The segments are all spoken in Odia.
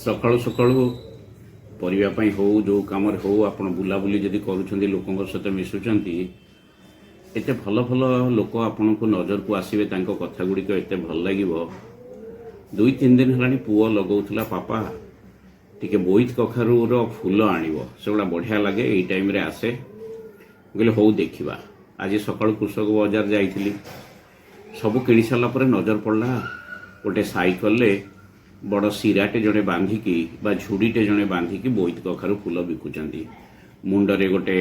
ସକାଳୁ ସକାଳୁ ପରିବା ପାଇଁ ହଉ, ଯେଉଁ କାମରେ ହଉ, ଆପଣ ବୁଲାବୁଲି ଯଦି କରୁଛନ୍ତି, ଲୋକଙ୍କ ସହିତ ମିଶୁଛନ୍ତି, ଏତେ ଭଲ ଭଲ ଲୋକ ଆପଣଙ୍କୁ ନଜରକୁ ଆସିବେ, ତାଙ୍କ କଥା ଗୁଡ଼ିକ ଏତେ ଭଲ ଲାଗିବ। 2-3 ଦିନ ହେଲାଣି ପୁଅ ଲଗାଉଥିଲା, "ପାପା, ଟିକେ ବୋଇତ କଖାରୁର ଫୁଲ ଆଣିବ, ସେଗୁଡ଼ା ବଢ଼ିଆ ଲାଗେ, ଏଇ ଟାଇମ୍ରେ ଆସେ।" ମୁଁ କହିଲି, "ହଉ, ଦେଖିବା।" ଆଜି ସକାଳୁ କୃଷକ ବଜାର ଯାଇଥିଲି। ସବୁ କିଣି ସାରିଲା ପରେ ନଜର ପଡ଼ିଲା, ଗୋଟେ ସାଇକେଲରେ ବଡ଼ ଶିରାଟେ ଜଣେ ବାନ୍ଧିକି ବା ଝୁଡ଼ିଟେ ଜଣେ ବାନ୍ଧିକି ବୋଇତ କଖାରୁ ଫୁଲ ବିକୁଛନ୍ତି। ମୁଣ୍ଡରେ ଗୋଟେ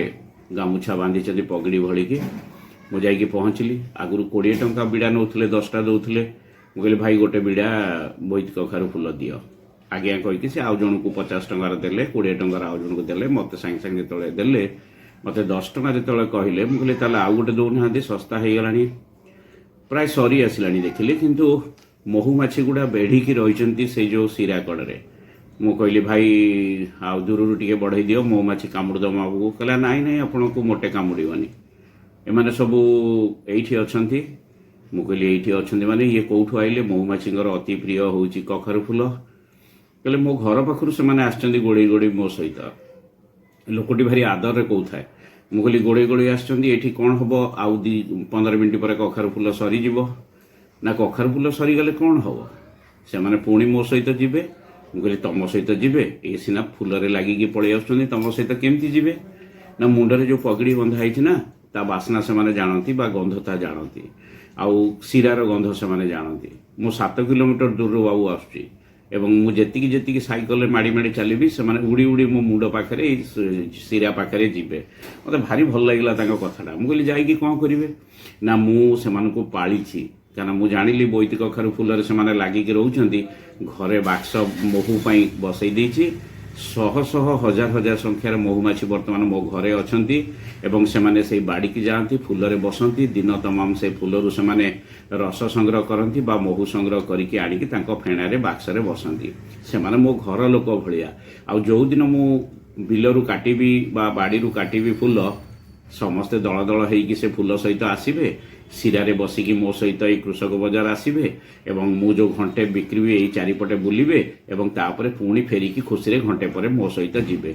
ଗାମୁଛା ବାନ୍ଧିଛନ୍ତି ପଗଡ଼ି ଭଳିକି। ମୁଁ ଯାଇକି ପହଞ୍ଚିଲି। ଆଗରୁ 20 ଟଙ୍କା ବିଡ଼ା ନେଉଥିଲେ, 10ଟା ଦେଉଥିଲେ। ମୁଁ କହିଲି, "ଭାଇ, ଗୋଟେ ବିଡ଼ା ବୋଇତ କଖାରୁ ଫୁଲ ଦିଅ।" ଆଜ୍ଞା କହିକି ସେ ଆଉ ଜଣକୁ 50 ଟଙ୍କାର ଦେଲେ, 20 ଟଙ୍କାର ଆଉ ଜଣକୁ ଦେଲେ। ମୋତେ ସାଙ୍ଗେ ସାଙ୍ଗେ ଯେତେବେଳେ ଦେଲେ, ମୋତେ 10 ଟଙ୍କା ଯେତେବେଳେ କହିଲେ, ମୁଁ କହିଲି, "ତାହେଲେ ଆଉ ଗୋଟେ ଦେଉନାହାନ୍ତି, ଶସ୍ତା ହେଇଗଲାଣି?" ପ୍ରାୟ ସରି ଆସିଲାଣି ଦେଖିଲି, କିନ୍ତୁ ମହୁମାଛି ଗୁଡ଼ା ବେଢ଼ିକି ରହିଛନ୍ତି ସେଇ ଯେଉଁ ଶିରା କଡ଼ରେ। ମୁଁ କହିଲି, "ଭାଇ, ଆଉ ଦୂରରୁ ଟିକେ ବଢ଼େଇ ଦିଅ, ମହୁମାଛି କାମୁଡ଼ି ଦେବ ଆମକୁ।" କହିଲା, "ନାଇଁ ନାଇଁ, ଆପଣଙ୍କୁ ମୋଟେ କାମୁଡ଼ିବନି, ଏମାନେ ସବୁ ଏଇଠି ଅଛନ୍ତି।" ମୁଁ କହିଲି, "ଏଇଠି ଅଛନ୍ତି ମାନେ ଇଏ କୋଉଠୁ ଆଇଲେ? ମହୁମାଛିଙ୍କର ଅତି ପ୍ରିୟ ହେଉଛି କଖାରୁ ଫୁଲ।" କହିଲେ, "ମୋ ଘର ପାଖରୁ ସେମାନେ ଆସିଛନ୍ତି ଗୋଡ଼େଇ ଗୋଡ଼େଇ ମୋ ସହିତ।" ଲୋକଟି ଭାରି ଆଦରରେ କହୁଥାଏ। ମୁଁ କହିଲି, "ଗୋଡ଼େଇ ଗୋଡ଼େଇ ଆସିଛନ୍ତି, ଏଠି କ'ଣ ହବ? ଆଉ 15 ମିନିଟ୍ ପରେ କଖାରୁ ଫୁଲ ସରିଯିବ।" ନା, "କଖାରୁ ଫୁଲ ସରିଗଲେ କ'ଣ ହବ, ସେମାନେ ପୁଣି ମୋ ସହିତ ଯିବେ।" ମୁଁ କହିଲି, "ତମ ସହିତ ଯିବେ? ଏ ସିନା ଫୁଲରେ ଲାଗିକି ପଳେଇ ଆସୁଛନ୍ତି, ତମ ସହିତ କେମିତି ଯିବେ?" ନା, "ମୁଣ୍ଡରେ ଯେଉଁ ପଗଡ଼ି ବନ୍ଧା ହେଇଛି ନା, ତା ବାସ୍ନା ସେମାନେ ଜାଣନ୍ତି ବା ଗନ୍ଧ ତା ଜାଣନ୍ତି, ଆଉ ଶିରାର ଗନ୍ଧ ସେମାନେ ଜାଣନ୍ତି। ମୁଁ 7 କିଲୋମିଟର ଦୂରରୁ ବାବୁ ଆସୁଛି ଏବଂ ମୁଁ ଯେତିକି ଯେତିକି ସାଇକେଲରେ ମାଡ଼ି ମାଡ଼ି ଚାଲିବି, ସେମାନେ ଉଡ଼ି ଉଡ଼ି ମୋ ମୁଣ୍ଡ ପାଖରେ, ଏଇ ଶିରା ପାଖରେ ଯିବେ।" ମୋତେ ଭାରି ଭଲ ଲାଗିଲା ତାଙ୍କ କଥାଟା। ମୁଁ କହିଲି, "ଯାଇକି କ'ଣ କରିବେ?" ନା, "ମୁଁ ସେମାନଙ୍କୁ ପାଳିଛି, କାରଣ ମୁଁ ଜାଣିଲି ବୋଇତି କଖାରୁ ଫୁଲରେ ସେମାନେ ଲାଗିକି ରହୁଛନ୍ତି। ଘରେ ବାକ୍ସ ମହୁ ପାଇଁ ବସେଇ ଦେଇଛି। ଶହ ଶହ, ହଜାର ହଜାର ସଂଖ୍ୟାରେ ମହୁମାଛି ବର୍ତ୍ତମାନ ମୋ ଘରେ ଅଛନ୍ତି ଏବଂ ସେମାନେ ସେଇ ବାଡ଼ିକି ଯାଆନ୍ତି, ଫୁଲରେ ବସନ୍ତି। ଦିନ ତମାମ ସେ ଫୁଲରୁ ସେମାନେ ରସ ସଂଗ୍ରହ କରନ୍ତି ବା ମହୁ ସଂଗ୍ରହ କରିକି ଆଣିକି ତାଙ୍କ ଫେଣାରେ ବାକ୍ସରେ ବସନ୍ତି। ସେମାନେ ମୋ ଘର ଲୋକ ଭଳିଆ। ଆଉ ଯେଉଁଦିନ ମୁଁ ବିଲରୁ କାଟିବି ବା ବାଡ଼ିରୁ କାଟିବି ଫୁଲ, ସମସ୍ତେ ଦଳ ଦଳ ହେଇକି ସେ ଫୁଲ ସହିତ ଆସିବେ, ଶିରାରେ ବସିକି ମୋ ସହିତ ଏଇ କୃଷକ ବଜାର ଆସିବେ ଏବଂ ମୁଁ ଯେଉଁ ଘଣ୍ଟେ ବିକ୍ରିବି, ଏଇ ଚାରିପଟେ ବୁଲିବେ ଏବଂ ତାପରେ ପୁଣି ଫେରିକି ଖୁସିରେ ଘଣ୍ଟେ ପରେ ମୋ ସହିତ ଯିବେ।"